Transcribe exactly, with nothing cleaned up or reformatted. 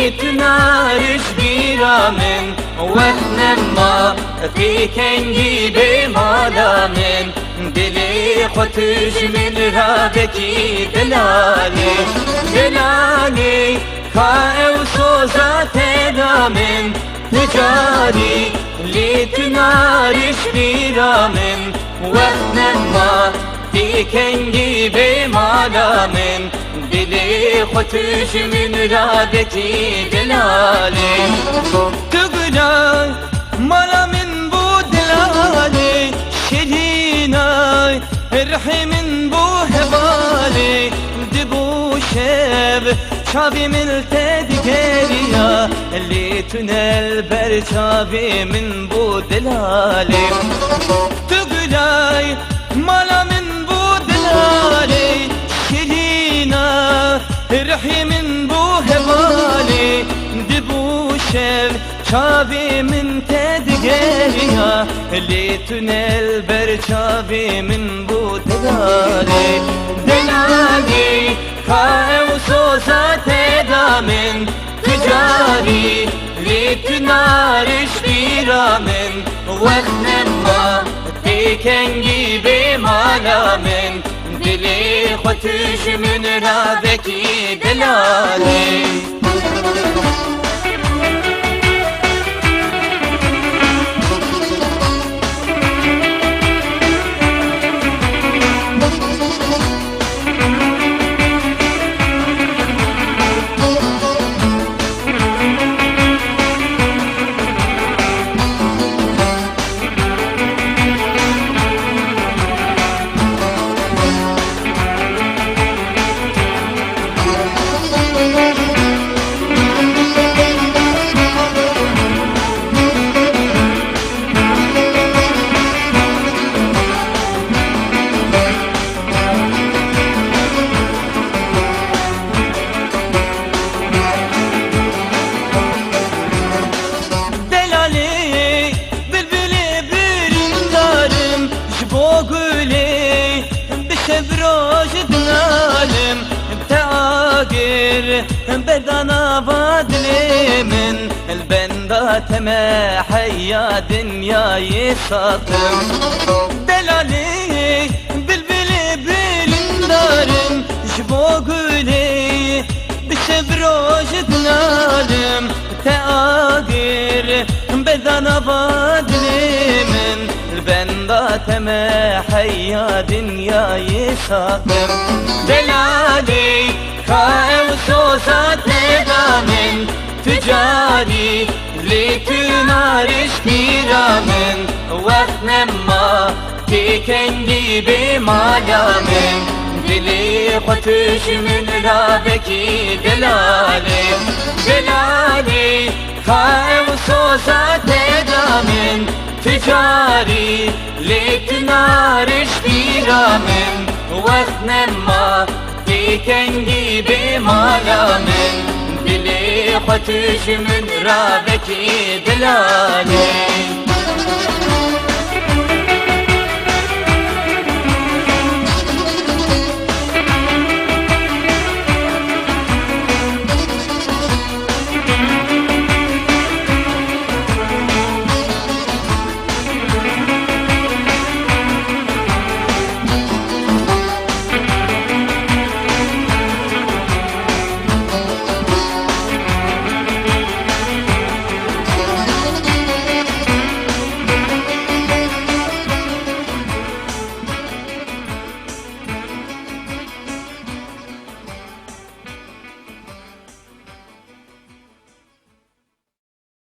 Tu nariş bîra min, wext nema, tê kengî bê mala min. Dilê xwe tu ji min re vekî delalê, delalê. Ka ew soza te da min, tu carî, lê tu nariş bîra min. Wext nema, tê kengî bê mala min. Dilê xwe tu ji min re vekî delalê. Tu gula mala min bû delalê, şirîna rihê min bû hevalê. Dibû şev, çavê min li te digeriya, lê tu ne li ber çavê min bû delalê. Tu gula mala min bû delalê, şirîna rihê min bû hevalê. Dibû şev, çavê min te digeriya, lê tu ne li ber çavê min bû delalê, delalê. Ka ew soza te da min, tu carî, lê tu nariş bîra min. Wext nema, tê kengî bê mala min. Dilê xwe tu ji min re vekî delalê. Delalê, bilbilê birîndar im, ji bo gulê bi şev roj dinalim. Te agir beda nava dilê min, li benda te me heya dinyayê saz im. Delalê, bilbilê birîndar im, ji bo gulê bi şev roj dinalim. Te agir beda nava dilê min, li benda te me heya dinyayê saz im. Delalê, ka ew soza te da min, tu carî, lê tu nariş bîra min. Wext nema, tê kengî bê mala min. Dilê xwe tu ji min re vekî delalê, delalê. Ka ew soza te da min, tu carî, lê tu nariş bîra min. Wext nema, tê kengî bê mala min. Dilê xwe tu ji min re vekî delalê.